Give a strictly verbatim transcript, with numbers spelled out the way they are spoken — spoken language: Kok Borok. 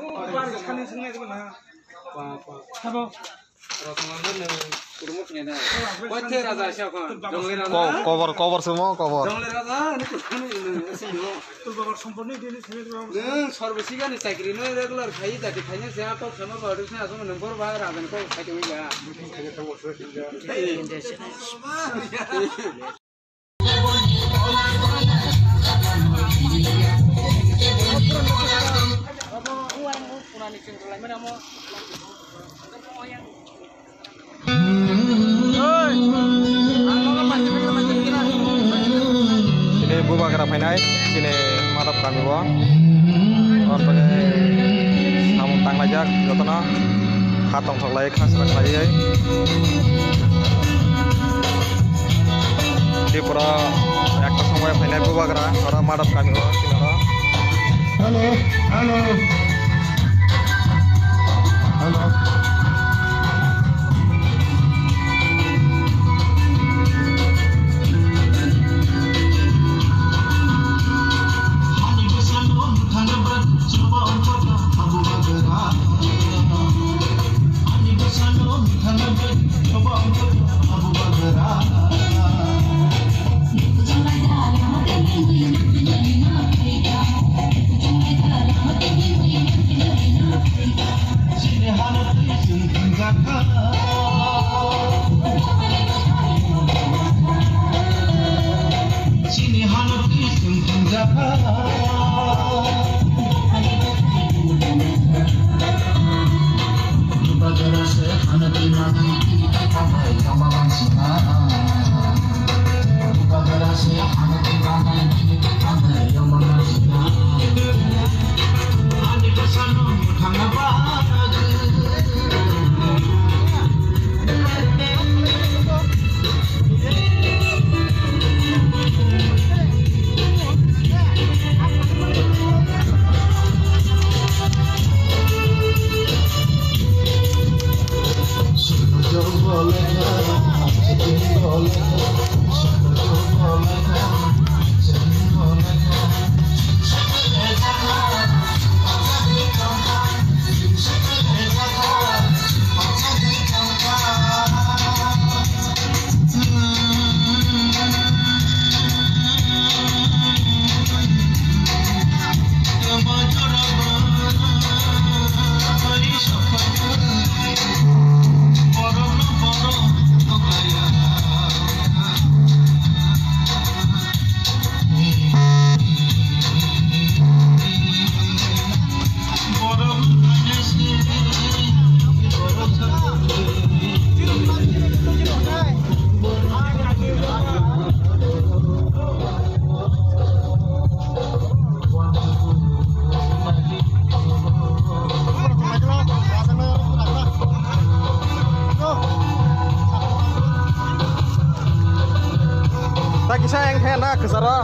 Ko-, kobor, kobor sumo, kobor. Nwng Sarbo Sikani chakri no regular khai, jati khaina se atok sama ba, rwsni aswk nwng bor ba, rajan kok khai tongwi ya. Chini bubagra phainai, chini madap kami o. Oro bagwi samung tanglaijak jotono. Ha tongthok lai, khasra khlaiwi. Tripura ekta somoi phainai bubagra, oro madap kami o, chini oro. Hello, hello. Hello. Ta kisa yang khe na khasaro.